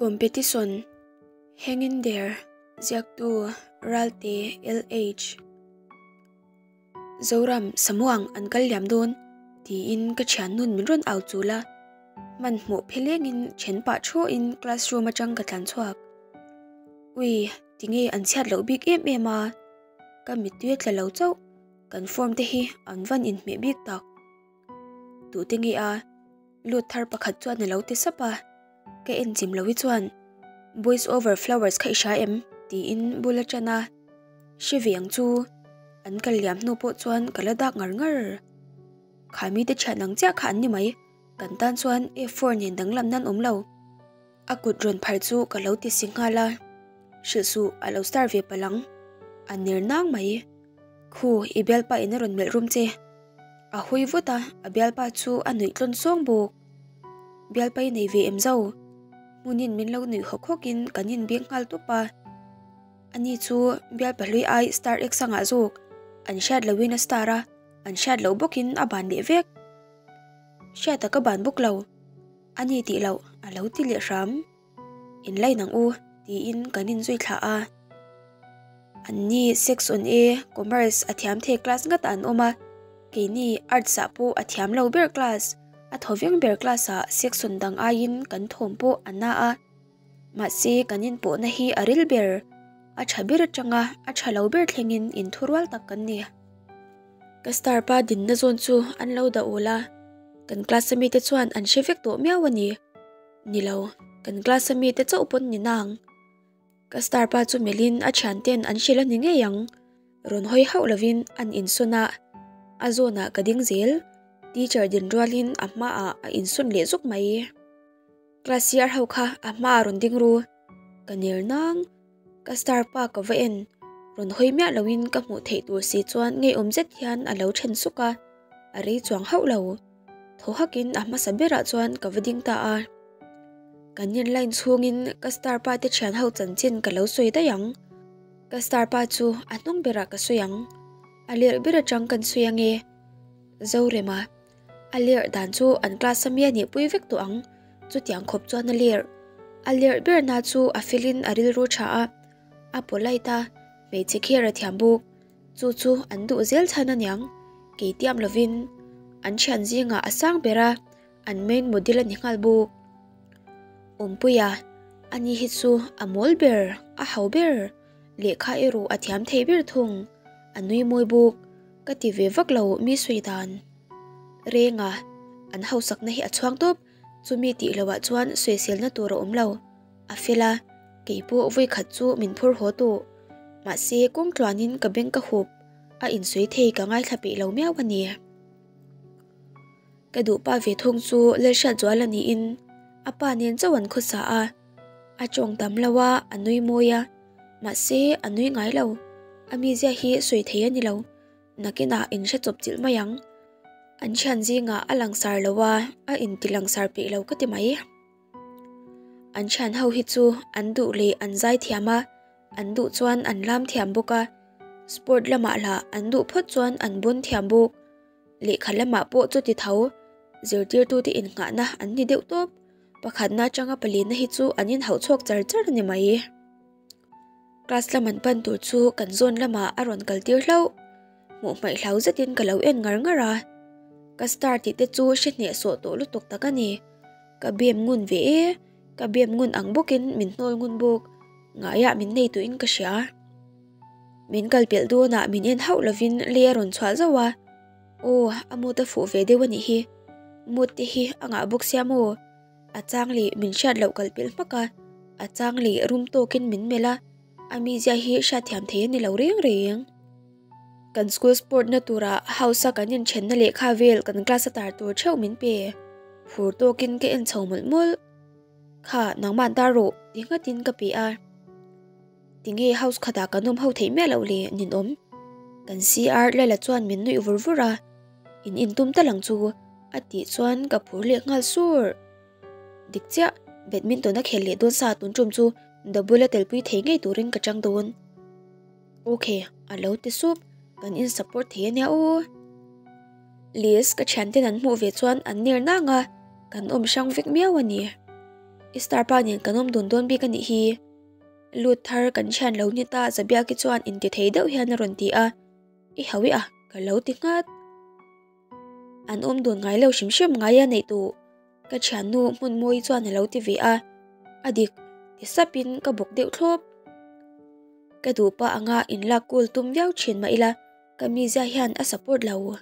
Competition, Hang in there, ziaktu Ralte LH. Zoram, Samuang an kal liam dawn, tiin ka thiannun min rawn au chul a. Hmanhmawh phelengin then pah thuahin classroom atang ka tlan chhuak. Ui, tinge an chhiat loh bik em em a? Ka mittui a tla lo chauh, kan form te hi an van inhmeh bik tak. Tute nge a? Lut thar pakhat chuan a lo ti sap a, ka en chim lohi chuan Boys over flowers kha i hria em? tiin bul a ṭan a, hre ve ang chu, an kal liam hnu pawh chuan ka la dak ngar ngar. Kha mite ṭhian ang chiah kha an ni mai, kan tan chuan F4 nen danglam nan awm lo. A kut rawn phar chu ka lo ti si nghal a, hrilh suh a lo star ve palh ang, a ner nang mai. Khu, i bialpa in a rawn melh rum che. A hawi vut a, a bialpa chu a nuih tlawn sawng bawk. Bialpa i nei ve em zo? Hmunin min lo nuih hawk hawkin kan inbiak nghal tawp a. Ani chu bialpa hlui ai star ek sangah zawk, an hriat lohin a star a, an hriat loh bawkin a ban leh vek. Hriata ka ban bawk lo. A ni tih loh a lo ti leh hram. In line ang u tiin kan inzui thlah a. An ni section A commerce a thiam thei class ngat ah an awm a, keini arts ah pawh a thiam lo ber class, a thaw veng ber class ah section dang aiin kan thawm pawh a na a. Mahse kan inpawhna hi a ril ber, a tha ber atanga a tha lo ber thlengin inthurual tak kan ni. Ka star pa dinna zawn chu an lo dah awl a, kan class a mite chuan an hre vek tawh miau a ni. Ni lo, kan class a mite chauh pawn ni nang. Ka star pa chu melhin a thianten an hrilh a ni ngei ang. Rawn hawi hauh lovin an insawn a, a zawnah ka ding zel. Teacher din rualin a hmaah a insawn leh zuk mai. Class year ho kha a hmaah rawn ding ru. Ka ner nang. Ka star pa ka va en. Rawn hawi miah loin ka hmuh theih tur si chuan ngeiawm zet hian a lo then suk a. A rei chuang hauh lo. Thaw hakin a hmasa berah chuan ka va ding ta a. Kan in line chhungin ka star pa te thian ho chanchin ka lo sawi daih ang. Ka star pa chu a hnung berah ka sawi ang. A lerh ber atang kan sawi ange. Zorema. A lerh dan chu an class a mi a nih pui vek tawh ang, chutiang khawp chuan a lerh. A lerh ber na chu a felin a rilru tha a, a polite a, hmeichhe kher a thiam bawk. Chu chu an duh zel chhan aniang, kei tiam lovin an thian zingah a sang ber a, an main model a ni nghal bawk. Awmpuia, ani hi chu a mawl ber, a hau ber, lehkha erawh a thiam thei ber thung, a nui mawi bawk. Ka ti ve vak lo mi sawi dan reng a, an hausakna hi a chhuang tawp, chumi tih loh ah chuan sawiselna tur a awm lo, a fel a, keipawh vawi khat chu min phur haw tawh, mahse kawng tluanin ka beng ka hup, a insawi thei ka ngaithla peih lo miau a ni. Ka duh pa ve thung chu Lalhriatzuala niin a pa nen chauh an khawsa a, a tawng tam lo a, a nui mawi a. Mahse, a nui ngai lo. A mizia hi sawi thei a ni lo. Nakinah in hre chawp chilh mai ang. An thian zingah a langsar lo a, a inti langsar peih lo ka ti mai. An thian ho hi chu an duh leh an zai thiam a, an duh chuan an lam thiam bawk a. Sport lamah lah an duh phawt chuan an bawn thiam bawk. Lehkha lamah pawh chuti tho, zirtirtute innghahna an ni deuh tawp. Pakhatna atanga palina hi chu an inhauh chhuak char char a ni mai. Class lam an pan tur chu kan zawn lamah a rawn kal tir hlauh. Hmuh hmaih hlau zetin ka lo en ngar ngar a. Ka star tih te chu hre hneh sawh tawh lutuk tak a ni. Ka bem ngun ve e, ka bem ngun ang bawkin min hnawl ngun bawk. Ngaiah min nei tuin ka hria. Min kal pelh dawnah min en hauh lovin lei a rawn chhuah zauh a. Aw, a mood a fuh ve deuh a nih hi. Mood te hi a ngah bawk sia maw? A chang leh min hriat loh kal pelh hmak a, a chang leh rum tawkin min melh a, a mizia hi hriatthiam thei a ni lo reng reng. Kan school sport na tura house a kan inthenna lehkha vel kan class a tar tur theuh min pe. Phur tawkin ka en chho mawlh mawlh. Kha, nangmah dar rawh, ti nghatin ka pe a. Tinge house khatah kan awm ho theih miah loh le ninawm. Kan CR Lala chuan min nuih vur vur a, In intum tal ang chu a tih chuan ka phur leh nghal sur. Dik chiah, badminton a khel leh dawn sa tun tum chu double a telpui thei ngei turin ka chang dawn. Ok, a lo ti sup, kan in support thei ania aw. Liz ka thianten an hmuh ve chuan an ner nang a, kan awm hrang vek miau a ni. I star pa nen kan awm dun dawn bik a nih hi. Lut thar kan thian lo ni ta Zabiaki chuan intithei deuh hian a rawn ti a, I hau i a, ka lo ti nghat. An awm dun ngai lo hrim hrim ngai a neih duh. Ka thiannu hmun mawi chuan a lo ti ve a, a dik ti sapin ka bawk deuh thlawp. Ka duh pah anga inlak cool tum viau thin mah ila ka mizia hian a support lo.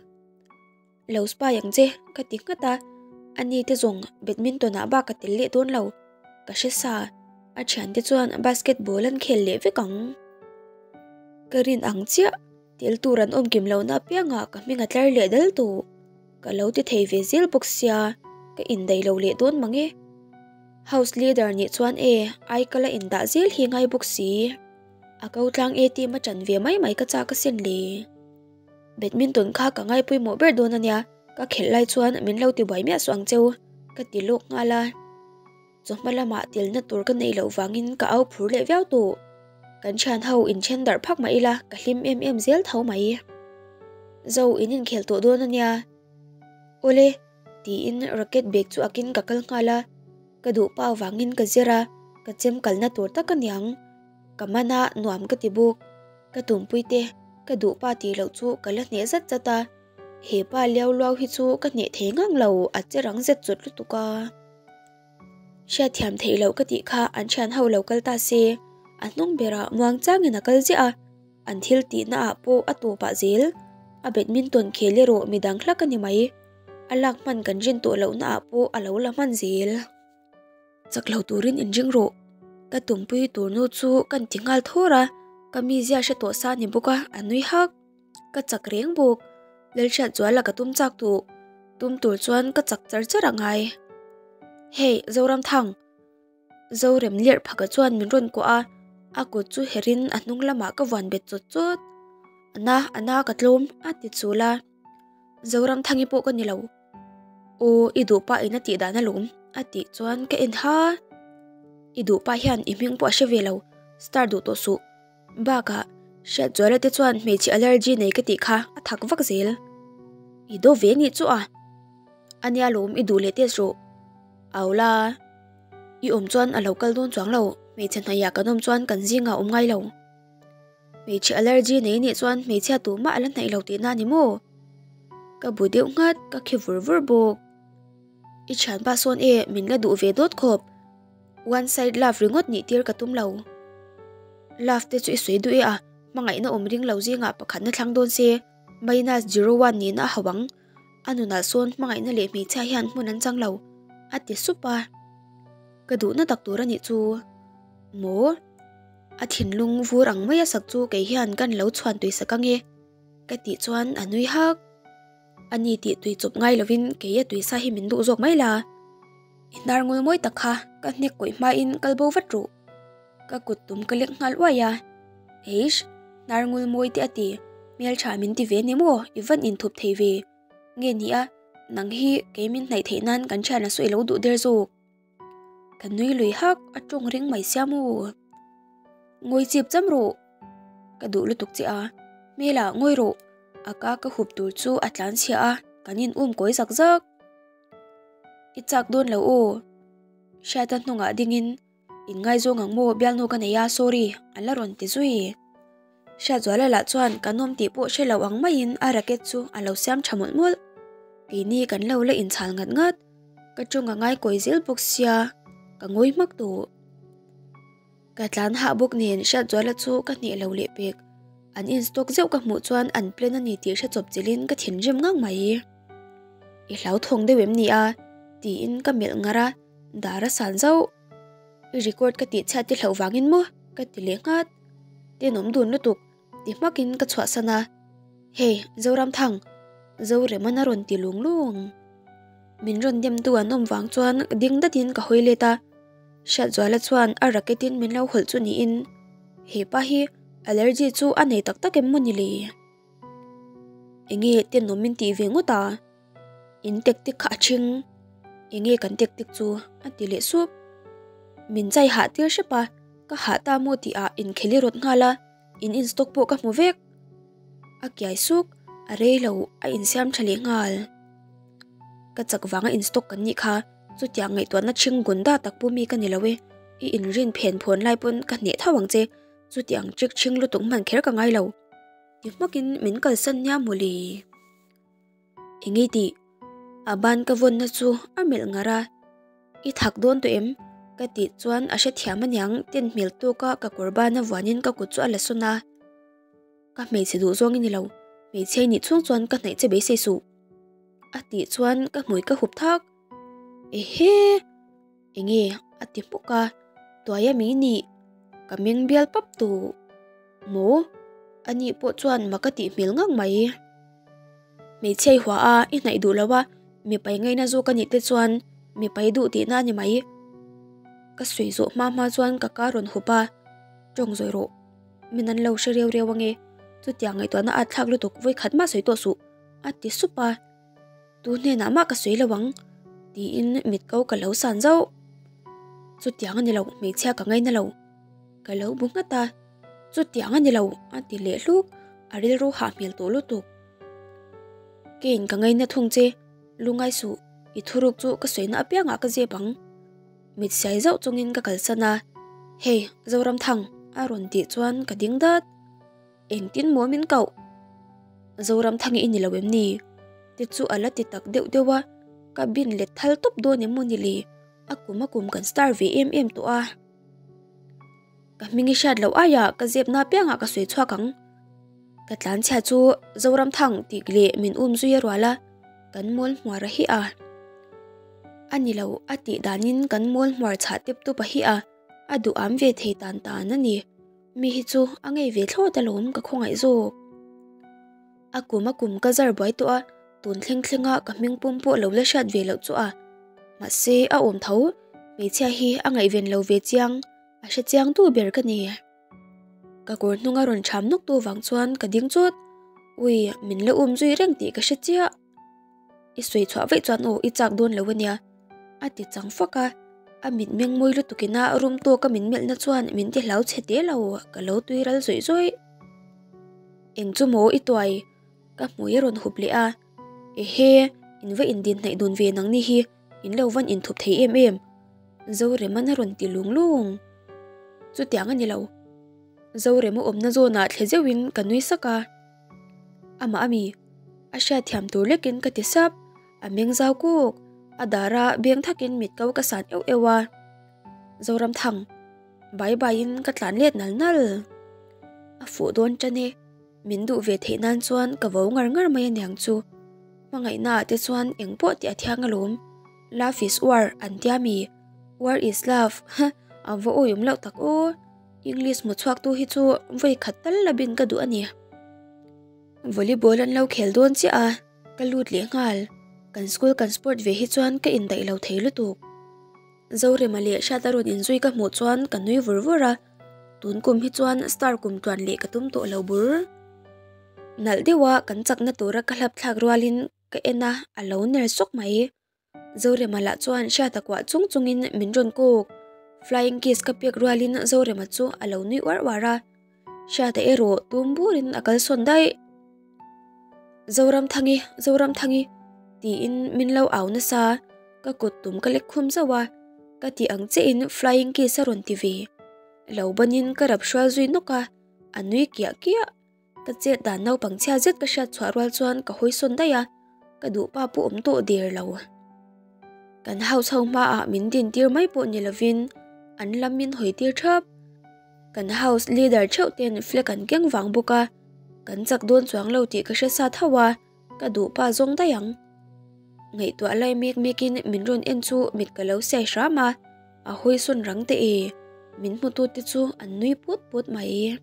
Lo spy ang che ka ti nghat a, ani te zawng badminton ah bak ka tel leh dawn lo, ka hre sa, a thiante chuan basketball an khel leh vek ang. Ka rin ang chiah. Tel tur an awm kim lohna apiangah ka hming a tlar leh dal tawh. Ka lo ti thei ve zel bawk sia, ka indaih lo leh dawn mang e. House leader nih chuan e, ai ka la indah zel hi ngai bawk si. A ko tlang e team a ṭan ve mai mai ka chak asin le. Badminton kha ka ngai pawimawh ber dawn ania, ka khelh lai chuan min lo ti buai miah suh ang cheu, ka ti lawk nghal a. Chawhma lamah telna tur ka neih loh vangin ka au phur leh viau tawh. Kan thian ho inthen darh phak mah ila ka hlim em em zel tho mai. Zo in inkhel tawh dawn ania. Awle, tiin racket bag chu akin ka kal nghal a. Ka duh pa vangin ka zir a, ka chem kalna tur tak aniang. Ka man a, nuam ka ti bawk. Ka tumpui te, ka duh pa tih loh chu ka la hneh zat zat a. He pa liau luau hi chu ka hneh thei ngang lo, a che rang zet zawt lutuk a. Hriatthiam theih loh ka tih kha an thian ho lo kal ta se, a hnung berah muang changin a kal ziah a, an thil tihna ah pawh a tawpah zel. A badminton khel erawh midang hlak a ni mai, a lak hman kan rin tawh lohna ah pawh a lo la hman zel. Chak lo turin inring rawh, ka tumpui tur nu chu kan ti nghal thawr a, ka mizia hre tawh sa ni bawk a, a nui hak. Ka chak reng bawk, Lalhriatzuala ka tum chak duh, tum tur chuan ka chak char char a ngai. Hey, Zoramthang! Zorem lerh phaka chuan min rawn kuah a, a kut chu herin a hnung lamah ka vuan bet chawt chawt. Ana, ana ka tlawm, a ti chul a. Zoramthangi pawh ka ni lo. Aw, i duh pah in a tih dan alawm, a tih chuan ka en ha. I duh pah hian i hming pawh a hre ve lo, star duh tawh suh. Bakah, Hriatzuala te chuan hmeichhe allergy nei ka tih kha a thak vak zel. I do ve nih chu a. Ania lawm i duh leh test rawh. Au la. I awm chuan a lo kal dawn chuang lo, hmeichhe hnaihah kan awm chuan kan zingah awm ngai lo. Hmeichhe allergy nei nih chuan hmeichhia tumah a la hnaih lo tihna a ni maw? Ka bu deuh nghat, ka khi vur vur bawk. I thianpa sawn e, min la duh ve dawt khawp. One side love ringawt nih tir ka tum lo. Love te chu i sawi duh e a, hmangaihna awm ring lo zingah pakhatna thlang dawn se, minus zero one nihna a hauh ang. A nunah sawn hmangaihna leh hmeichhia hian hmun an chang lo, a ti sup a. Ka duhna tak tur a nih chu. Maw? A thinlung vur ang mai a sak chu kei hian kan lo chhuan tui sak ang e, ka tih chuan a nui hak. Ani tih tui chawp ngai lovin kei a tuisa hi min duh zawk mai la. I hnar ngul mawi tak kha ka hnek kawih hmain kal bo vat ruh. Ka kut tum ka lek nghal uai a. Eish, hnar ngul mawi te a ti, hmeltha min ti ve ni maw, i van inthup thei ve. Nge ni a, nang hi kei min hnaih theih nan kan thian a sawi lo duh der zawk. Ka nui lui hak, a tawng ring mai sia maw. Ngawi chip cham rawh. Ka duh lutuk che a, hmel ah ngawi rawh. A ka ka hup tur chu a tlan chhia a, kan in um kawi zak zak. I chak dawn lo aw. Hriata hnungah dingin, In ngaizawng ang maw bialnu ka nei a, sorry, an la rawn ti zui. Hriatzuala lah chuan kan awm tih pawh hre lo ang maiin a racket chu a lo siam tha mawlh mawlh. Keini kan lo la inchhal ngat ngat. Ka tawng a ngai kawi zel bawk sia, ka ngawi hmak tawh. Ka tlan hah bawk nen Hriatzuala chu ka hneh lo leh pek. An in stock zeuh ka hmuh chuan an plan a ni tih hre chawp chilhin ka thinrim ngang mai. I hlauthawng deuh em ni a? tiin ka melh ngar a, dar a san zauh. I record ka tih chhiat te hlauh vangin maw? ka ti leh nghat. Tenawm dun lutuk ti hmakin ka chhuahsan a. Hey, Zoramthang! Zoreman a rawn ti lung lung. Min rawn demtu an awm vang chuan ding datin ka hawi let a. Hriatzuala chuan a racket in min lo hawlh chu niin, he pa hi allergy chu a nei tak tak em maw ni le? Enge tenawm min tih ve ngawt a? In tactic kha a ṭhing, enge kan tactic chu? a ti leh sup. Min chai hah tir hrep a, ka hah ta maw tih ah inkhel i rawt nghal a, in in stock pawh ka hmu vek. A kiai suk, a rei lo, a insiam ṭha leh nghal. Ka chak vanga in stock kan nih kha. Chutiang ngaihtuahna ṭhing gunda tak pu mi ka ni lo e, i inrin phen phawn lai pawn ka hneh tho ang che, chutiang ṭik ṭhing lutuk hman kher ka ngai lo. Ti hmakin min kalsan nia mawle. Engei tih? A ban ka vawnna chu a melh ngar a, I thak dawn tawh em? Ka tih chuan a hrethiam aniang ten hmel tawka ka kawr bana vuanin ka kut chu a la sawn a. Ka hmeichhe duh zawng i ni lo, hmeichhia i nih chhung chuan ka hnaih che beisei suh. A tih chuan ka hmui ka hup thak. Ehe! Enge? A ti hmuk a, Tuai a mi nih? Ka meng bial pap tawh. Maw? Ani pawh chuan mak a tih hmel ngang mai. Hmeichhia i hua a, i hnaih duh lo a, mipai ngaina zawk a nih te chuan mipai duh tihna a ni mai. Ka sawi zawh hma hma chuan ka ka rawn hup a, Tawng zawi rawh. Min an lo hre reu reu ange, chutiang ngaihtuahna at thlak lutuk vawi khat mah sawi tawh suh, a ti sup a. Tu hnenah mah ka sawi lo ang, tiin mit ko ka lo san zauh. Chutiang a ni lo, hmeichhia ka ngaina lo. Ka lo bu nghat a, chutiang a ni lo, a ti leh hluk, a rilru hah hmel tawh lutuk. Keiin ka ngaina thung che, lungai suh, i thuruk chu ka sawina apiangah ka zep ang. Mit siai zauh chungin ka kalsan a, Hey, Zoramthang, a rawn tih chuan ka ding dat. Engtin maw min koh? Zoramthangi i ni lo em ni? Te chu a la ti tak deuh deuh a, ka bin let thal tawp dawn em maw ni le? A kum a kum kan star ve em em tawh a. Ka hming i hriat loh aiah ka zepna apiangah ka sawi chhuak ang. Ka tlanchhia chu Zoramthang tih leh min um zui a rual a, kan mawl hmuar a hi a. A ni lo a tih danin kan mawl hmuar chhah tep tup a hi a, a duham ve thei tan tan a ni. Mi hi chu a ngei ve thlawt alawm ka khawngaih zawk. A kum a kum ka zar buai tawh a, tun thleng thlenga ka hming pum pawh lo la hriat ve loh chu a. Mahse a awm tho, hmeichhia hi a ngaihven lo ve chiang, a hre chiang tu ber ka ni. Ka kawr hnunga rawn ṭham nawk tu vang chuan ka ding chawt, ui min la um zui reng tih ka hre chiah. I sawi chhuah vaih chuan aw i chak dawn lo ania, a ti chang fak a, a mitmeng mawi lutuk ina rum tawka min melhna chuan min ti hlau chhe te lo, ka lo tui ral zawih zawih. Eng chu maw i tuai? Ka hmui a rawn hup leh a, ehe, in va indin hnaih dun ve nang ni hi, in lo van inthup thei em em, Zoreman a rawn ti lung lung. Chutiang a ni lo. Zorema awmna zawnah thle zeuhin ka nui sak a. Amah ami? A hriatthiam tur lekin ka ti sap, a meng zau kuk, a dar a beng thakin mit ko ka san euh euh a. Zoramthang, bai baiin ka tlan let nal nal. A fuh dawn tan e, min duh ve theih nan chuan ka vo ngar ngar mai aniang chu. Hmangaihna ah te chuan eng pawh tih a thiang alawm. Love is war an tia mi? War is love, huh, a va awih awm loh tak aw. English hmu chhuak tu hi chu vawi khat tal la bin ka duh a ni. Volleyball an lo khel dawn chiah a, ka lut leh nghal. Kan school kan sport ve hi chuan ka indaih lo thei lutuk. Zorema leh Hriata rawn inzui ka hmuh chuan ka nui vur vur a, tun kum hi chuan star kum tluan leh ka tum tawh lo bur. Nalh deuha kan chakna tura ka hlap thlak rualin ka en a, a lo ner sawk mai. Zorema lah chuan hriat a kuah chung chungin min rawn kuk. Flying kiss ka pek rualin Zorema chu a lo nui uar uar a. Hriata erawh tum burin a kalsawn daih. Zoramthangi, Zoramthangi tiin min lo au nasa. Ka kut tum ka lek khum zauh a, ka tih ang chiahin flying kiss a rawn ti ve. Lo banin ka rap hrual zui nawk a, a nui kiah kiah. Ka chet dan naupang chhia zet ka hriat chhuah rual chuan ka hawi sawn daih a, ka duh pa pawh awm tawh der lo. Kan house ho hmaah min din tir mai pawh ni lovin an lam min hawi tir thap. Kan house leader theuh ten flag an keng vang bawk a, kan chak dawn chuang lo tih ka hre sa tho a, ka duh pa zawng daih ang. Ngaihtuah lai mek mekin min rawn en chu mit ka lo siai hram a, a hawi sawn rang teh e, min hmutute chu an nui put put mai.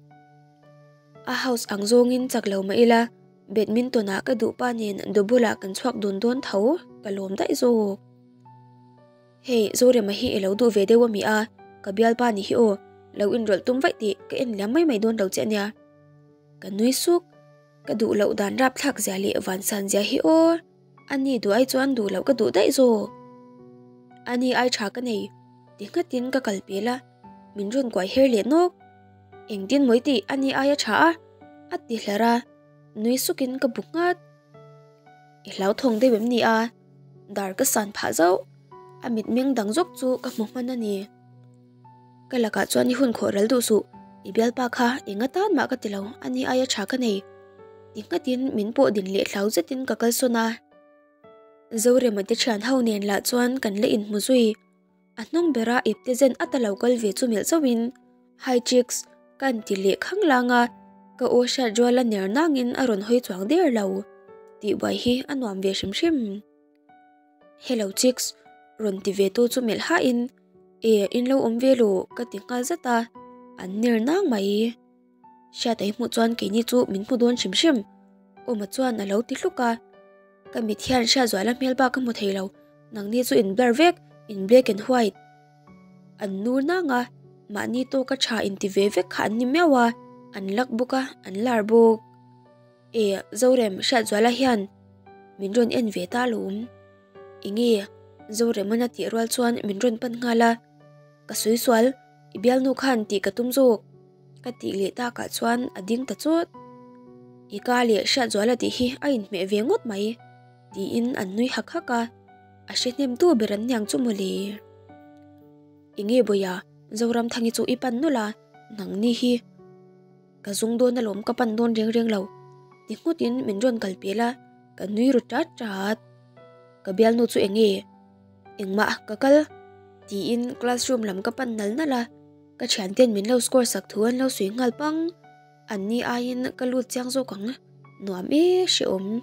A house ang zawngin chak lo mah ila, badminton ah ka duh pa nen double ah kan chhuak dun dawn tho, ka lawm daih zawk. Hey, Zorema hi i lo duh ve deuh ami a, ka bialpa ni hi aw, lo inrawlh tum vaih tih ka en liam mai mai dawn lo che ania. Ka nui suk, ka duh loh dan rapthlak zia leh vansan zia hi aw, ani duh ai chuan duh loh ka duh daih zawk. Ani ai tha ka nei, ti nghatin ka kal pel a. Min rawn kuai her leh nawk. Engtin mawi tih a ni aia tha a, a ti hlar a, nui sukin ka bu nghat. I hlauthawng deuh em ni a? Dar ka san phah zauh. A mitmeng dang zawk chu ka hmu hman a ni. Ka lakah chuan i hun khawh ral duh suh, i bialpa kha eng atan mah ka ti lo, ani aia tha ka nei. Ti nghatin min pawh din leh hlau zetin ka kalsawn a. Zorema te thian ho nen lah chuan kan la inhmu zui. A hnung bera ipte zen ata lo kal ve chu melh zauhin, Hi chicks, ka an ti leh khang lang a, ka aw hriat ruala ner nangin a rawn hawi chuang der lo. Tihbuai hi a nuam ve hrim hrim. Hello chicks, rawn ti ve tu chu melh hahin, E, in lo awm ve lo, ka ti nghal zat a, an ner nang mai. Hriat ei hmuh chuan keini chu min hmu dawn hrim hrim, Awma chuan a lo ti hluk a. Ka mit hian Hriatzuala hmel bak ka hmu thei lo, nangni chu in blur vek, in black and white. An nur nang a, mahni tawka tha inti ve vek kha an ni miau a, an lak bawk a, an lar bawk. E, Zorem, Hriatzuala hian min rawn en ve ta alawm. Enge? Zorema'n a tih rual chuan min rawn pan nghal a, Ka sawi sual, i bialnu khan tih ka tum zawk. Ka tih leh takah chuan a ding ta chawt. I ka leh Hriatzuala tih hi a inhmeh ve ngawt mai, tiin an nui hak hak a, a hre hnem tu ber an niang chu mawle. Enge Bawia, Zoramthangi chu i pan nawlh a, nangni hi ka zung dawn alawm ka pan dawn reng reng lo, ti nghutin min rawn kal pel a, ka nui ru tat tat. Ka bialnu chu enge? Engmah ka kal, tiin classroom lam ka pan nal nal a. Ka thianten min lo score sak thu an lo sawi nghal pang. An ni aiin ka lut chiang zawk ang. Nuam e hrehawm.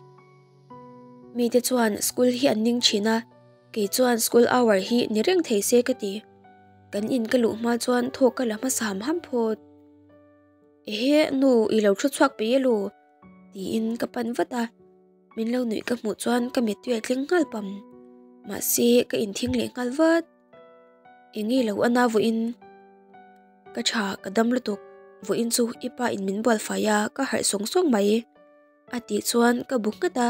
Mite chuan school hi an ning thin a, kei chuan school hour hi ni reng thei se ka ti. Kan in ka luh hma chuan thawk ka la hmasa ham ham phawt. Ehe nu i lo thu chhuak peih elo? Tiin ka pan vat a. Min lo nuih ka hmuh chuan ka mittui a tling nghal pam. Mahse ka inthing leh nghal vat. Enge lo a na vawiin ka tha ka dam lutuk vawiin chu i pa in min bual fai a ka harh sawng sawng mai a tih chuan ka bu nghat a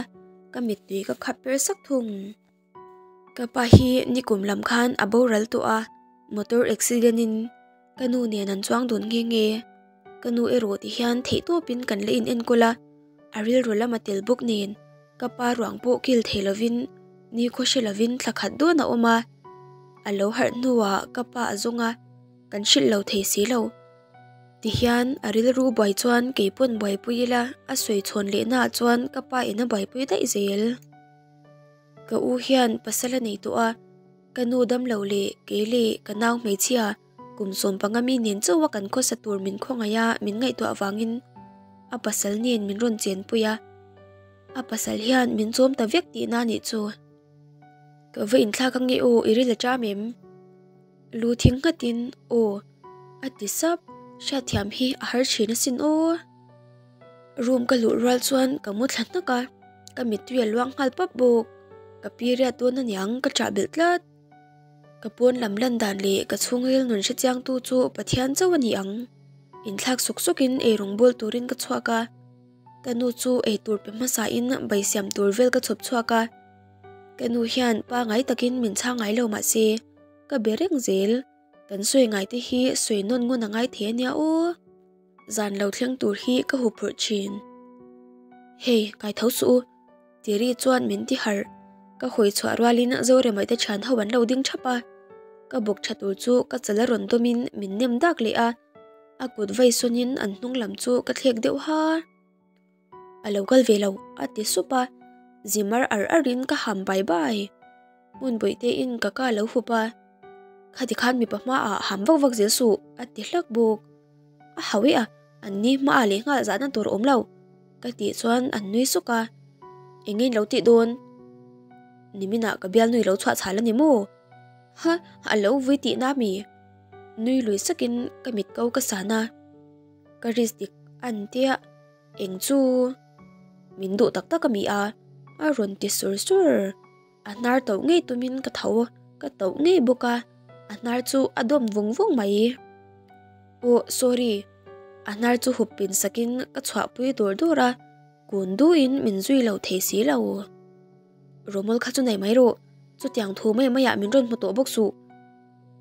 ka mittui ka khap per sak thung. Ka pa hi nikum lam khan a boral tawh a motor accident in ka nu nen an chuang dun nghe nghe ka nu erawh ti hian theihtawpin kan la in enkawl a a rilru lam a tel bawk nen Ka pa ruang pawh kil thei lovin nikhaw hre lovin thla khat dawn a awm a, a lo harh hnuah ka pa a zawng a, kan hrilh lo thei si lo. Tihian a rilru buai chuan kei pawn buaipui ila a sawi chhawn lehnaah chuan ka pa in a buaipui daih zel. Ka u hian pasal a nei tawh a, ka nu damlo leh kei leh ka nau hmeichhia Kum 15 mi nen chauha kan khawsa tur min khawngaih a, min ngaihtuah avangin a pasal nen min rawn chenpui a. A pasal hian min chawm ta vek tihna a nih chu. Ka va inthlak ange aw, i ril a ṭam em? Lu thing nghatin aw a ti sap, hriatthiam hi a har ṭhin asin aw. Room ka luh rual chuan ka mu thla hnak a, ka mittui a luang nghal pap bawk. Ka period dawn aniang ka ṭah belh tlat. Ka pawn lam lan dan leh ka chhungril nun hrechiangtu chu Pathian chauh a ni ang. Inthlak sawk sawkin eirawng bawl turin ka chhuak a, ka nu chu eitur pe hmasain bai siam tur vel ka chhawp chhuak a. Ka nu hian pangai takin min chhang ngai lo mahse, ka be reng zel. Kan sawi ngai te hi sawi nawn ngun a ngai thei a nia aw. Zan lo thleng tur hi ka huphurh thin. Hei, kai tho suh u. Tiri chuan min ti harh. Ka hawi chhuah rualin Zoremai te thian ho an lo ding thap a. Ka bawk tha tur chu ka chal a rawn dawmin min nem dak leh a. A kut vai sawnin an hnung lam chu ka thlek deuh ha. A lo kal ve lo, a ti sup a. Zimar ar arin ka ham bai bai. Hmun bawih tein ka ka lo hup a. Khati khan mipa hmaah ham vak vak zel suh, a ti hlak bawk. A hau e a, an ni hmaah leh nghal zahna tur a awm lo. Ka tih chuan an nui suk a, Eng nge in lo tih dawn? Niminah ka bialnui lo chhuah chhal a ni maw? Ha, a lo vui tihna mi? Nui lui sakin ka mit ko ka san a, Ka risk dik an tia, eng chu? Min duh tak tak a mi a? A rawn ti sur sur. A hnar tauh ngei tumin ka tho, ka tauh ngei bawk a, a hnar chu a dawm vung vung mai. Aw, sorry. A hnar chu hup pin sakin ka chhuahpui dur dur a, kun duhin min zui lo thei si lo. Romol kha chu nei mai rawh, chutiang thu mai maiah min rawn hmu tawh bawk suh.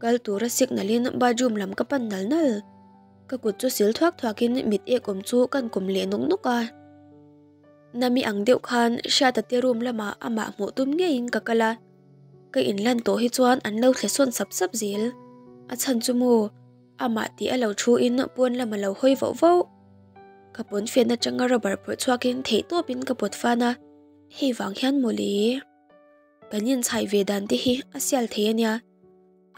Kal tura signal in bathroom lam ka pan nal nal. Ka kut chu sil thuak thuakin mit ek awm chu kan kawm leh nawk nawk a. Nami ang deuh khan Hriata te room lamah amah hmuh tum ngeiin ka kal a. Ka inlan tawh hi chuan an lo thle sawn sap sap zel. A chhan chu maw, amah tih a lo thu in pawn lam a lo hawi vauh vauh. Ka pawnfen atanga rubber phawrh chhuakin theihtawpin ka pawt fan a, hei vang hian mawle. Kan inchhai ve dan te hi a sial thei a nia.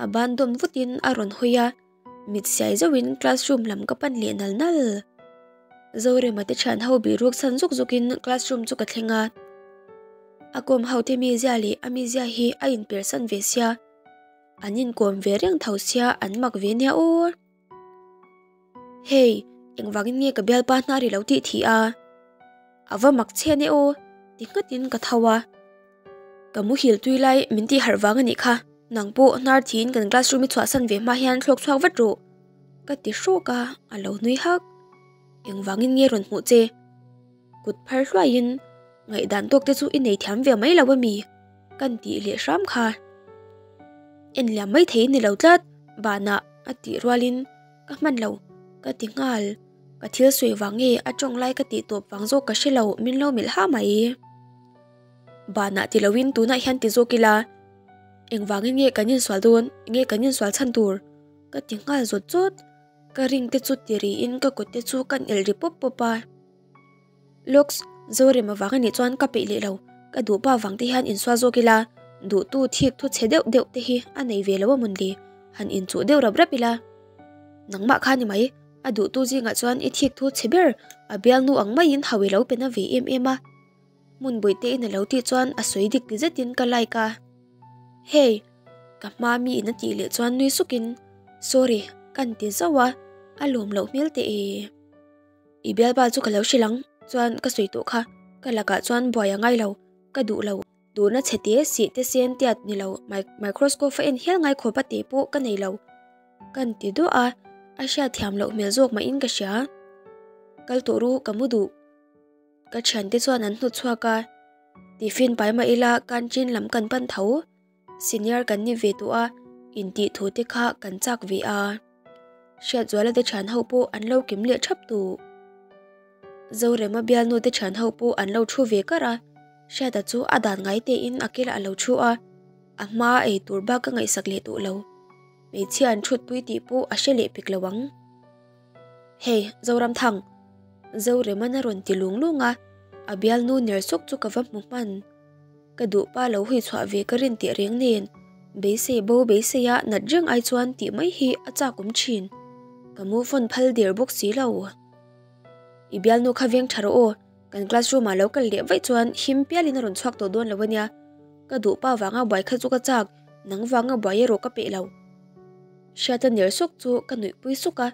A ban dawm vutin a rawn hawi a, mit siai zauhin classroom lam ka pan leh nal nal. Zorema te thian ho bihruk chhan zuk zukin classroom chu ka thleng a. A kawm ho te mizia leh a mizia hi a inpersan ve sia, an inkawm ve reng tho sia an mak ve nia aw. Hey, engvangin nge ka bialpa hnar i lo tih thih a? A va mak che ania aw, ti nghatin ka tho a. Ka muhil tui lai min tih harh vang a nih kha, nang pawh hnar thiin kan classroom i chhuahsan ve hma hian thlawk chhuak vat rawh, ka ti hrawk a, a lo nui hak. Engvangin nge rawn hmuh che? Kut phar hluaiin ngaihdan tawk te chu i nei thiam ve mai lo a mi? Kan tih leh hram kha. En liam mai thei ni lo tlat, banah a tih rualin ka hman lo ka ti nghal. Ka thil sawi vang nge a tawng lai ka tih tawp vang zawk ka hre lo min lo melh ha mai. Banah ti loin tunah hian ti zawk ila engvangin nge kan insual dawn nge kan insual chhan tur ka ti nghal zawt zawt. Ka ring te chu ti riin ka kut te chu kan elh ri pawp pawp a. Lux, Zorem avang anih chuan ka peih leh lo, ka duh pa vang te hian insual zawk ila, duhtu thik thu chhe deuh deuh te hi a nei ve lo a mawn le, han inchuh deuh rap rap ila. Nangmah kha ni mai, a duhtu zingah chuan i thik thu chhe ber, a bialnu ang maiin hau i lo pe na ve em em a. Hmun bawihte in a lo tih chuan a sawi dik ti zetin ka like a. Hey! Ka hma mi in a tih leh chuan nui sukin, Sorry, kan ti zauh a, a lawm loh hmel teh e. I bialpa chu ka lo hrilh ang, chuan ka sawi tawh kha, ka lakah chuan buai a ngai lo, ka duh lo, duhna chhe te sih te sen tiat ni lo, microscope a en hial ngai khawp a tih pawh ka nei lo, kan ti duah a, a hriatthiam loh hmel zawk mahin ka hria. Kal tawh ru, ka mu duh. Ka thiante chuan an hnawt chhuak a, tiffin pai mah ila canteen lam kan pan tho. Senior kan ni ve tawh a, intih thu te kha kan chak ve a. Hriatzuala te thian ho pawh an lo kim leh thap tawh. Zorema bialnu te thian ho pawh an lo thu ve kar a, Hriata chu a dan ngai tein a kilah a lo thu a, a hma ei tur bak ka ngaihsak leh tawh lo. Hmeichhia an thutpui tih pawh a hre leh pek lo ang. Hey, Zoramthang! Zoreman a rawn ti lung lung a, a bialnu ner suk chu ka va hmu hman. Ka duh pa lo hui chhuah ve ka rin teh reng nen, beisei bo beisei a nat reng ai chuan tih mai hi a chak awm thin. Ka move on phal der bawk si lo. I bialnu kha veng tha rawh aw, kan classroom ah lo kal leh vaih chuan him pialin a rawn chhuak tawh dawn lo ania. Ka duh pa vanga buai kha chu ka chak, nang vanga buai erawh ka peh lo. Hriata ner suk chu ka nuihpui suk a,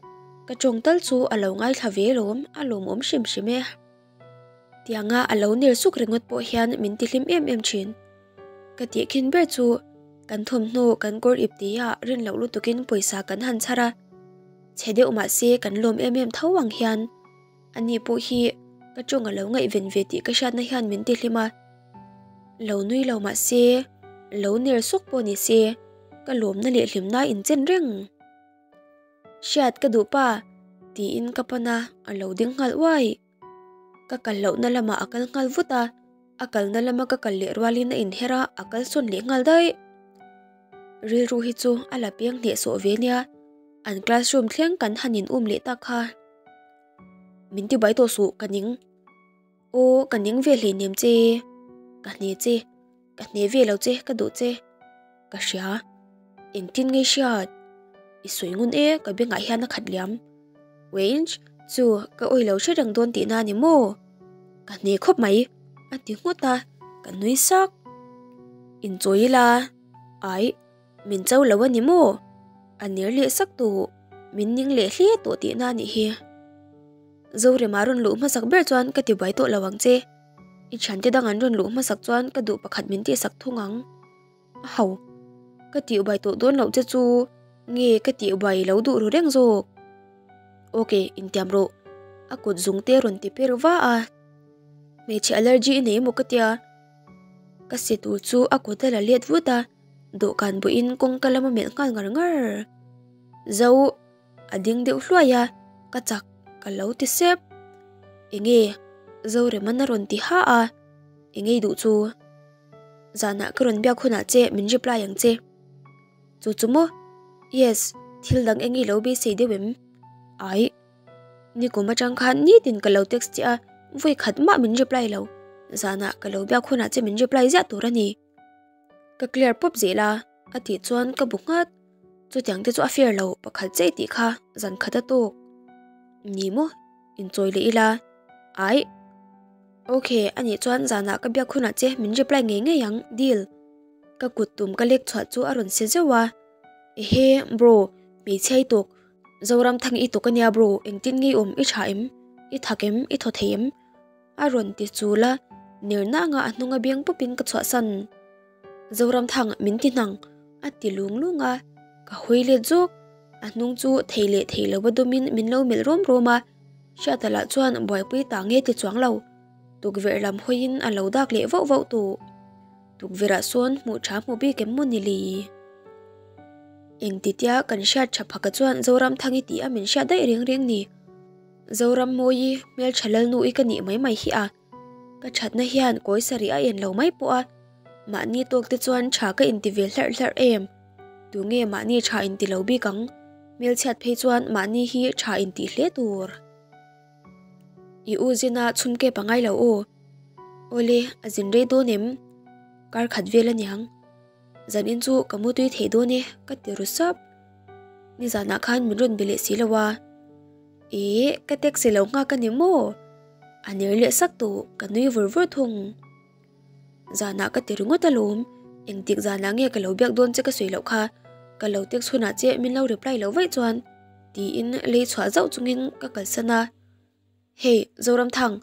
ka tawng tal chu a lo ngaithla ve lawm, a lawmawm hrim hrim e. Tianga a lo ner suk ringawt pawh hian min ti hlim em em thin. Ka tih khin ber chu kan thawmhnaw kan kawr ip tih ah rin loh lutukin pawisa kan han chhar a, chhe deuh mah se kan lawm em em tho ang hian ani pawh hi ka tawng a lo ngaihven ve tih ka hriatna hian min ti hlim a. Lo nui lo mah se, lo ner suk pawh ni se ka lawmna leh hlimna a inchen reng. Hriat ka duh pa tiin ka pan a, a lo ding nghal uai. Ka kal lohna lamah a kal nghal vut a, a kalna lama ka kal leh rualin a inher a, a kal sawn leh nghal daih. Rilru hi chu a la peng hnehsawh ve nia, an classroom thleng kan han in um leh tak kha. Min ti bai tawh suh, ka ning. Aw, ka ning ve hleinem che, ka hne che, ka hne ve lo che, ka duh che. Ka hria, engtin nge hriat? I sawi ngun e, ka bengah hian a khat liam. Wench, chu ka awi lo hre reng dawn tihna a ni maw? Ka hne khawp mai, a ti nghut a, ka nui sak. Inchawi ila, aih, min cho lo a ni maw? A ner leh sak tawh, min ning leh hle tawh tihna a nih hi. Zorema rawn luh hmasak ber chuan ka ti buai tawh lo ang che. I thiante dang an rawn luh hmasak chuan ka duh pakhat min tihsak thung ang. A ho. Ka tih ubai tawh dawn loh che chu nge ka tih ubai lo duh ru reng zawk. Ok, intiam rawh. A kut zung te rawn ti per va a. Hmeichhe allergy i nei emaw ka tia. Ka si tur chu a kut a la let vut a, dawhkan buhin kawngka lam a melh nghal ngar ngar. Zo. A ding deuh hluai a, ka chak ka lo ti sep. Enge? Zoreman a rawn ti ha a, enge i duh chu? Zanah ka rawn biak hunah che min reply ang che. Chu chu maw? Yes, thil dang eng i lo beisei deuh em? Aih. Nikum atang khan nitin ka lo text che a, vawi khat mah min reply lo. Zanah ka lo biak hunah che min reply ziah tur a ni. Ka clear pawp zel a, a tih chuan ka bu nghat. Chutiang te chu a fair lo, pakhat chiah i tih kha zan khat a tawk. Ni maw? Inchawi leh ila. Aih. Ok, anih chuan zanah ka biak hunah che min reply ngei ngei ang, deal. Ka kut tum ka lek chhuah chu a rawn se zeuh a. Ehe, bro, hmeichhia i tawk. Zoram thang i tawk ania bro, engtin nge i awm, i tha em? I thak em? I thaw thei em? A rawn ti chul a, ner nanga a hnunga biang pawpin ka chhuahsan. Zoram thang min ti hnang, a ti lung lung a, ka hawi let zawk. A hnung chu thei leh thei lo va dawmin min lo melh rawm rawm a, Hriata lah chuan buaipui ta nge ti chuang lo, tukverh lam hawiin a lo dak leh vauh vauh tawh. Tukverhah sawn hmuh tha hmu bik em maw ni le? Engtitia kan hriat tha phaka chuan Zoramthangi tih a min hriat daih reng reng ni. Zorammawi hmeltha lalnu-i ka nih mai mai hi a. Ka thatna hian kawi sarih a en lo mai pawh a. Mahni tawk te chuan tha ka inti ve hlarh hlarh em? Tunge mahni tha inti lo bik ang? Hmelchhiat phei chuan mahni hi tha intih hle tur. I u zina chhumke pangai lo aw. Awle, a zin rei dawn em? Kar khat vel aniang. Zanin chu ka mu tui thei dawn e, ka ti ru sap. Nizanah khan min rawn be leh si lo a. Ee, ka taxi lo nghak a ni maw? A ner leh sak tawh, ka nui vur vur thung. Zanah ka ti ringawt alawm, engtik zanah nge ka lo biak dawn che ka sawi loh kha, ka lo text hunah che min lo reply loh vaih chuan tiin lei chhuah zauh chungin ka kalsan a. Hey, Zoramthang,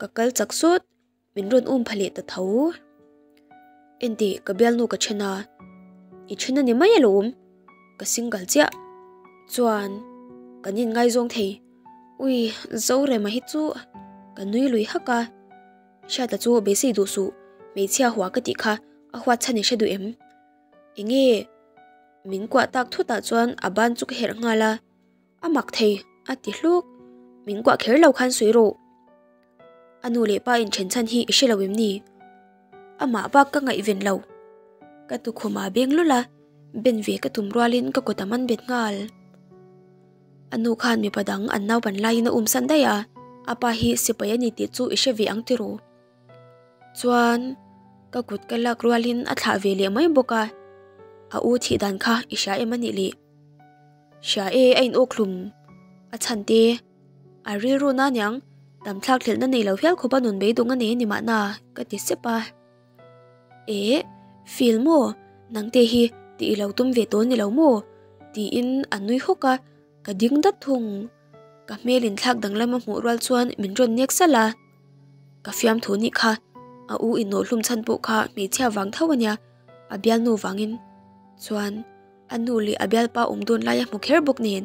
ka kal chak sawt, min rawn um pha leh ta tho. Enteh, ka bialnu ka then a, i then a ni mai alawm, ka single chiah. Chuan, kan inngaizawng thei. Ui, Zorema hi chu ka nui lui hak a. Hriata chu beisei duh suh, hmeichhia hua ka tih kha a huat chhan i hre duh em? Enge? Min kuah tak thutah chuan a ban chu ka herh nghal a, a mak thei a ti hluk, min kuah kher lo khan sawi rawh. A nu leh pa inthen chhan hi i hre lo em ni? Amah bak ka ngaihven lo. Ka tukhum a beng lul a, ben ve ka tum rualin ka kut a man bet nghal. A nu khan mipa dang an naupan laiin a umsan daih a, a pa hi sipai a ni tih chu i hre ve ang tiraw? Chuan ka kut ka lak rualin a thlah ve leh mai bawk a, a u thih dan kha i hria em a nih leh? Hria e, a in awkhlum a chhan te, a rilru na aniang, tam thlak thlelhna nei lo hial khawp a nun beidawng a nei a ni mahna ka ti sep a. Eh, feel maw? Nangte hi tih i lo tum ve tawh ni lo maw? Tiin a nui hawk a, ka ding dat thung. Ka hmel inthlak danglam a hmuh rual chuan min rawn nek salh a. Ka fiamthu nih kha, a u inawhhlum chhan pawh kha hmeichhia vang tho a nia, a bialnu vangin. Chuan, a nu leh a bialpa awm dawn lai a hmu kher bawk nen,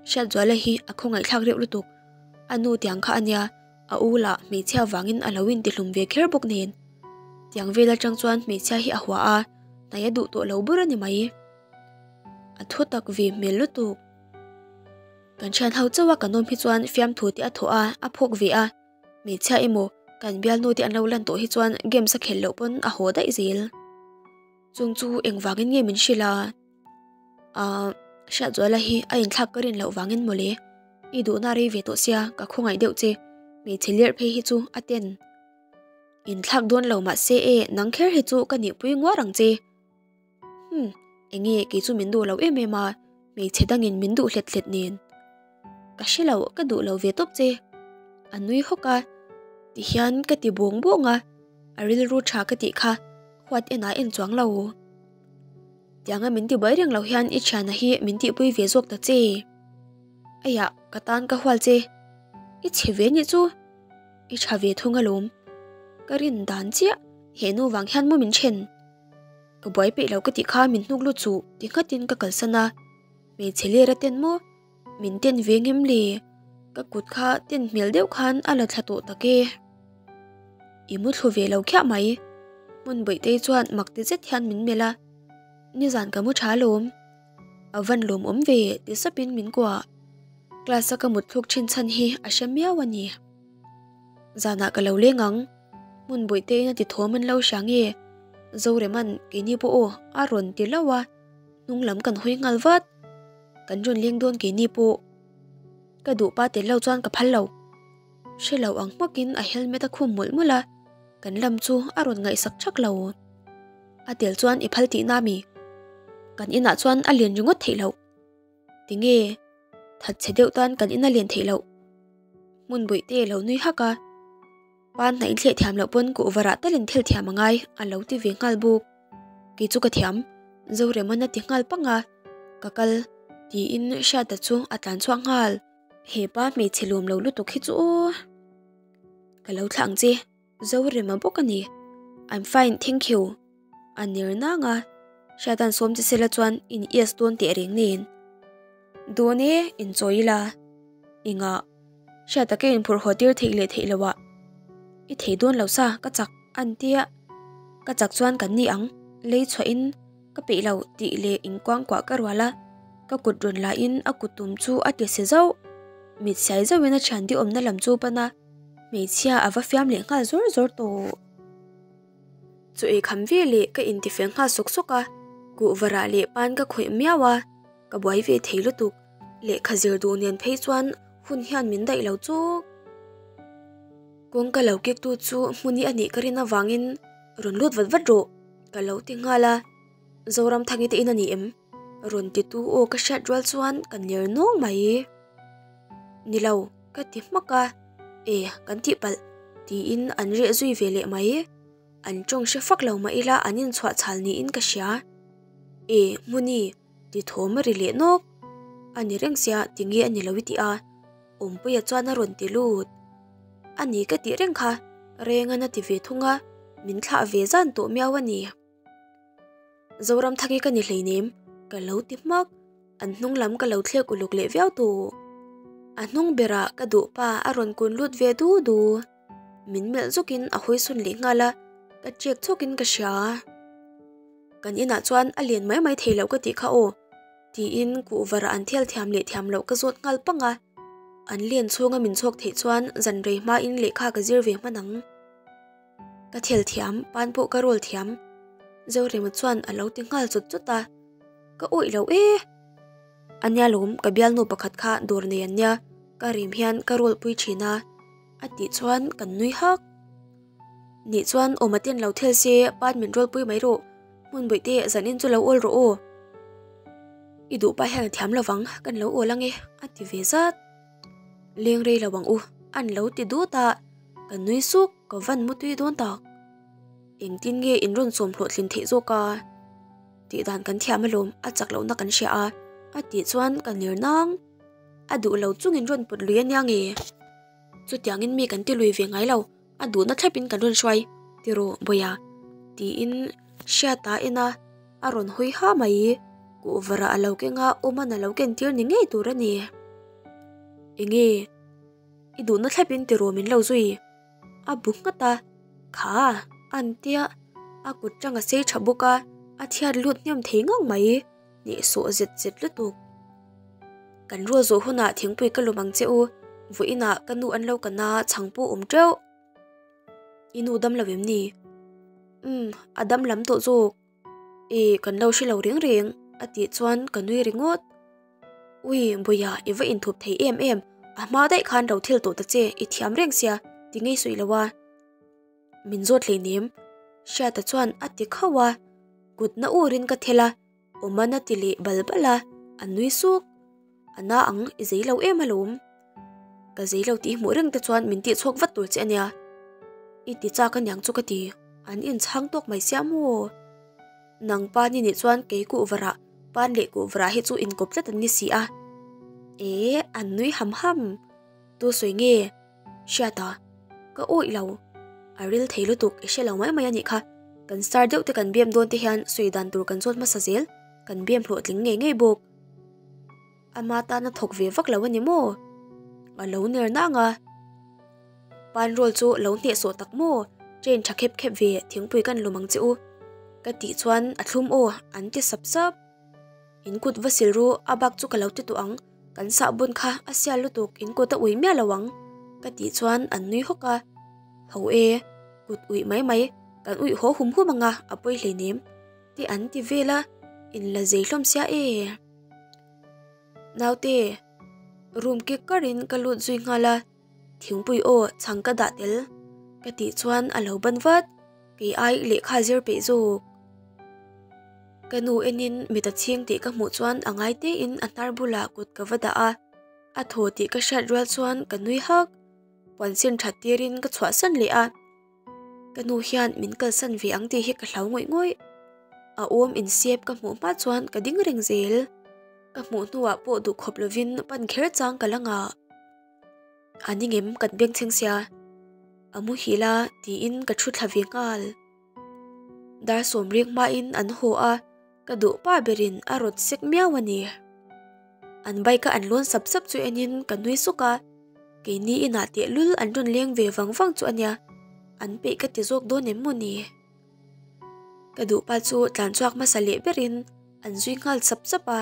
Hriatzuala hi a khawngaihthlak reuh lutuk. A nu tiang kha a nia. A u lah hmeichhia vangin a lo intihlum ve kher bawk nen. Tiang vel atang chuan hmeichhia hi a hua a, hnai a duh tawh lo bur a ni mai. A thu tak ve hmel lutuk. Kan thian ho chauh a kan awm hi chuan fiamthu te a thawh a, a phawk ve a. Hmeichhia emaw kan bialnu te an lo lan tawh hi chuan games a khelh loh pawn a haw daih zel. Chung chu engvangin nge min hrilh a? Ahh, Hriatzuala hi a inthlak ka rin loh vangin mawle, i duhna rei ve tawh sia ka khawngaih deuh che, hmeichhe lerh phei hi chu a ten. Inthlak dawn lo mahse e, nang kher hi chu ka nihpui nguar ang che. Hmm, enge kei chu min duh lo em em a, hmeichhe dangin min duh hlet hlet nen. Ka hre lo, ka duh lo ve tawp che. A nui hawk a, tihian ka ti bawng bawng a, a rilru tha ka tih kha huat enah en chuang lo. Tianga min ti buai reng lo hian i thiana hi min tihpui ve zawk ta che. Aiah, ka tan ka hual che. I chhe ve nih chu. I tha ve thung alawm. Ka rin dan chiah, he nu vang hian maw min then. Ka buai peih lo ka tih kha min hnuk lut suh ti nghatin ka kalsan a. Hmeichhe ler a ten maw? Min ten ve ngem le? Ka kut kha ten hmel deuh khan a la thla tawh tak e. I mu thlu ve lo khiah mai. Hmun Bawihtei chuan mak ti zet hian min melh a, Nizan ka mu tha alawm. A van lawmawm ve ti sapin min kuah. Class a ka mut thluk thin chhan hi a hre miau a ni. Zanah ka lo leng ang. Hmun Bawihteiin a ti thawm an lo hria nge? Zoreman keini pawh aw a rawn ti hlauh a, hnung lam kan hawi nghal vat. Kan rawn leng dawn keini pawh. Ka duh pa tel lo chuan ka phal lo. Hre lo ang hmakin a helmet a khum mawlh mawlh a, kan lam chu a rawn ngaihsak thak lo. A tel chuan i phal tihna mi? Kan inah chuan a len ringawt theih loh. Tinge? Thatchhe deuh tan kan in a len theih loh. Hmun bawihte lo nui hak a. Pa hna in thleh thiam loh pawn kuhvarah talin thil thiam a ngai a lo ti ve nghal bawk. Kei chu ka thiam, Zoreman a ti nghal pang a, ka kal tiin Hriata chu a tlan chhuak nghal. He pa hmeichhe lawm lo lutuk hi chu aw. Ka lo thlah ang che, Zorema bawk a ni. I'm fine, thank you. A ner nang a, Hriata'n sawm che sela chuan in yes dawn teh reng nen. Dawn e, inchawi ila. Engah? Hriat taka inphurh haw tir theih leh theih loh ah i thei dawn lo sa ka chak an tia ka chak chuan kan ni ang lei chhuah in ka peih lo tih leh inkuangkuah ka rual a ka kut rawn lah in a kut tum chu a ti si zauh mit siai zauh in a thian di awmna lam chu pan a hmeichhia a va fiam leh nghal zawr zawr tawh. Chu ei kham ve leh ka intifel nghal sawk sawk a kuhvarah leh pan ka khawih miau a ka buai ve thei lutuk. Lehkha zir duh nen phei chuan hun hian min daih lo chawk. Kawngka lo kek tu chu hmuni a nih ka rin avangin rawn lut vat vat rawh ka lo ti nghal a, Zoramthangi te in a ni em? Rawn ti tu aw ka hriat rual chuan ka ner nawng mai. Ni lo ka ti hmak a, e kan tih palh tiin an reh zui ve leh mai. An tawng hre fak lo mah ila an inchhuah chhal niin ka hria. E hmuni. Ti thawm a ri leh nawk. A ni reng sia tinge a ni lo i tih a, Awmpuia chuan a rawn ti lut. A ni ka tih reng kha, Rengan a ti ve thung a, min thlah ve zan tawh miau a ni. Zoramthangi ka ni hleinem, ka lo ti hmak, an hnung lam ka lo thlek uluk leh viau tawh. A hnung berah ka duh pa a rawn kun lut ve du du. Min melh zawkin a hawi sawn leh nghal a, ka chek chawkin ka hria. Kan inah chuan a len mai mai thei loh ka tih kha aw, tiin kuhvarah an thial thiam leh thiam loh ka zawt nghal pang a. An len chhunga min chhawk theih chuan zan rei hmain lehkha ka zir ve hman ang. Ka thial thiam, pan pawh ka rawl thiam. Zorema chuan a lo ti nghal chawt chawt a, ka awih lo e. A nia lawm, ka bialnu pakhat kha dawr nei an nia, ka rim hian ka rawl pui thin a, a tih chuan kan nui hak. Nih chuan awm a ten lo thel se pan min rawl pui mai rawh, hmun bawih te zan in chu lo awl rawh aw. I duh pa hian a thiam lovang, kan lo awl ange a ti ve zat. Leng rei lo ang u, an lo ti dut a, ka nui suk, ka van mutui dawn tak. Engtin nge in rawn sawm hlawhtlin theih zawk a? Tih dan kan thiam alawm, a chak lohna kan hria a, a tih chuan ka ner nang. A duh lo chungin rawn pawt lui ania nge? Chutiangin mi kan ti lui ve ngai lo, a duhna thlapin kan rawn hruai tiraw Bawia? Tiin Hriata en a, a rawn hawi ha mai. Kuhvarah a lo keng a, awman a lo ken tir ni ngei tur a ni. Enge? I duhna thlapin tiraw min lo zui? A bu nghat a, Kha, an tia, a kut tang a sei tha bawk a, a thiat lut hnem thei ngang mai. Hnehsawh zet zet lutuk. Kan rual zawh hunah thingpui ka lawm ang che u, vawiinah ka nu an lo kan a, chhang pawh awm teuh. I nu dam lo em ni? Umm, a dam lam tawh zawk. E, kan lo hre lo reng reng, a tih chuan ka nui ringawt. Ui, Bawia, i va inthup thei em em, a hma daih khan lo thil tawh ta che, i thiam reng sia, ti ngei suih lo a. Min zawt hleinem, Hriata chuan a ti khauh a, kut na urin ka thel a, Awman a ti leh bal bal a, a nui suk. A na ang, i zei lo em alawm. Ka zei lo tih hmuh reng te chuan min tih chhuak vat tur che ania. I ti chak aniang chu ka ti, an inchhang tawk mai sia maw? Nang pa ni nih chuan kei kuhvarah, pan leh kuhvarah hi chu inkawp tlat an ni si a. E, an nui ham ham. Tu sawi nge? Hriat a, ka awih lo. A ril thei lutuk i hre lo mai mai a nih kha. Kan star deuh te kan biam dawn te hian sawi dan tur kan zawt hmasa zel, kan biam hlawhtling ngei ngei bawk. Ama tana thawk ve vak lo a ni maw? A lo ner nang a. Pan roll chu lo hnehsawh tak maw? Train tha khep khep ve thingpui kan lawm ang che u. Ka tih chuan a thlum aw an ti sap sap. In kut va sil ru a bak chu ka lo ti tawh ang. Kan sahbun kha a sial lutuk in kut a ui miah lo ang ka tih chuan an nui hawk a. Ho e, kut uih mai mai. Kan uih haw hum hum anga a pawi hleinem te an ti vel a, in la zei hlawm sia e. Naute, room kik karin ka lut zui nghal a, thingpui aw chhang ka dah tel ka tih chuan a lo ban vat, kei ai lehkha zir peih zawk. Ka nu enin mit a chhing tih ka hmuh chuan a ngai tein a hnar bulah kut ka va dah a, a thaw tih ka hriat rual chuan ka nui hak. Puan sin that tirin ka chhuahsan leh a. Ka nu hian min kalsan ve ang tih hi ka hlau ngawih ngawih. A awm insiep ka hmuh hma chuan ka ding reng zel. Ka hmuh hnuah pawh duh khawp lovin pan kher chang ka la ngah. A ni ngem kan bengchheng sia. A muhil a tiin ka thu thla ve nghal. Dar sawmriak hmain an haw a, ka duh pa berin a rawt sek miau a ni. An bike a an lawn sap sap chu enin ka nui suk a, keini inah tehlul an rawn leng ve vang vang chu a nia, an peih ka ti zawk dawn em maw ni? Ka duh pa chu tlan chhuak hmasa leh berin an zui nghal sap sap a,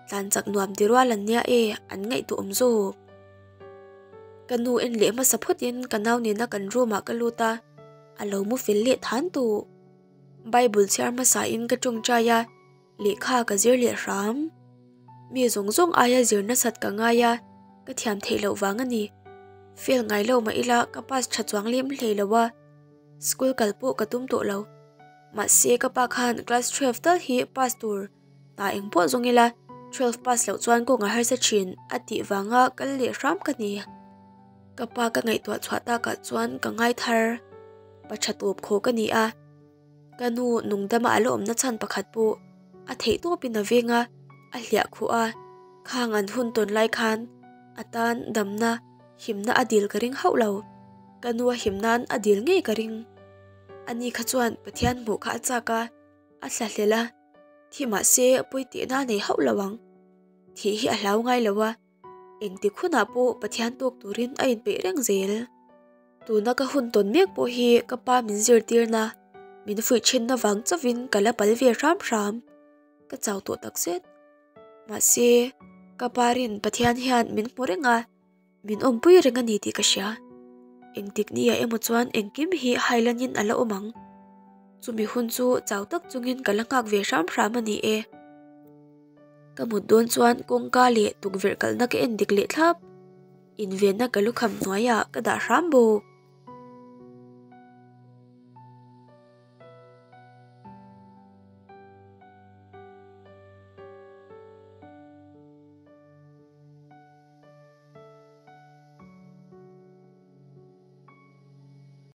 tlan chak nuam ti rual an nia e, an ngaihtuah awm zawk. Ka nu en leh hmasa phawtin ka nau nena kan room ah ka lut a, a lo mu fel leh than tawh. Bible chhiar hmasa in ka tawngtai a, lehkha ka zir leh hram. Mi zawng zawng aia zir nasat ka ngai a, ka thiam theih loh vang a ni. Fail ngai lo mah ila ka pass tha chuang lem hlei lo a, school kal pawh ka tum tawh lo. Mahse ka pa khan class 12 tal hi pass tur hna eng pawh zawng ila 12 pass loh chuan kawng a harsa thin a tih vanga kal leh hram ka ni. Ka pa ka ngaihtuah chhuah takah chuan ka ngai thar. Pa tha tawp khaw ka ni a. Ka nu nungdama a la awmna chhan pakhat pawh a theih tawpin a veng a, a hliah khuh a. Khang an hun tawn lai khan a tan damna, himna a dil ka ring hauh lo. Ka nu a him nan a dil ngei ka ring. Ani kha chuan Pathian hmuh kha a chak a, a thlahlel a. Thi mahse pawi tihna a nei hauh lo ang. Thih hi a hlau ngai lo a, engtik hunah pawh Pathian tawk turin a inpeih reng zel. Tuna ka hun tawn mek pawh hi ka pa min zirtirna, min fuih thinna vang chauhin ka la pal ve hram hram. Ka chau tawh takzet. Mahse, ka pa rin Pathian hian min hmu reng a, min awmpui reng a ni tih ka hria. Engtik nia emaw chuan engkim hi hailanin a la awm ang. Chumi hun chu chau tak chungin ka la nghak ve hram hram a ni e. Ka mut dawn chuan kawngka leh tukverh kalhna ka en dik leh thlap. Invenna ka lukham hnuaiah ka dah hram bawk.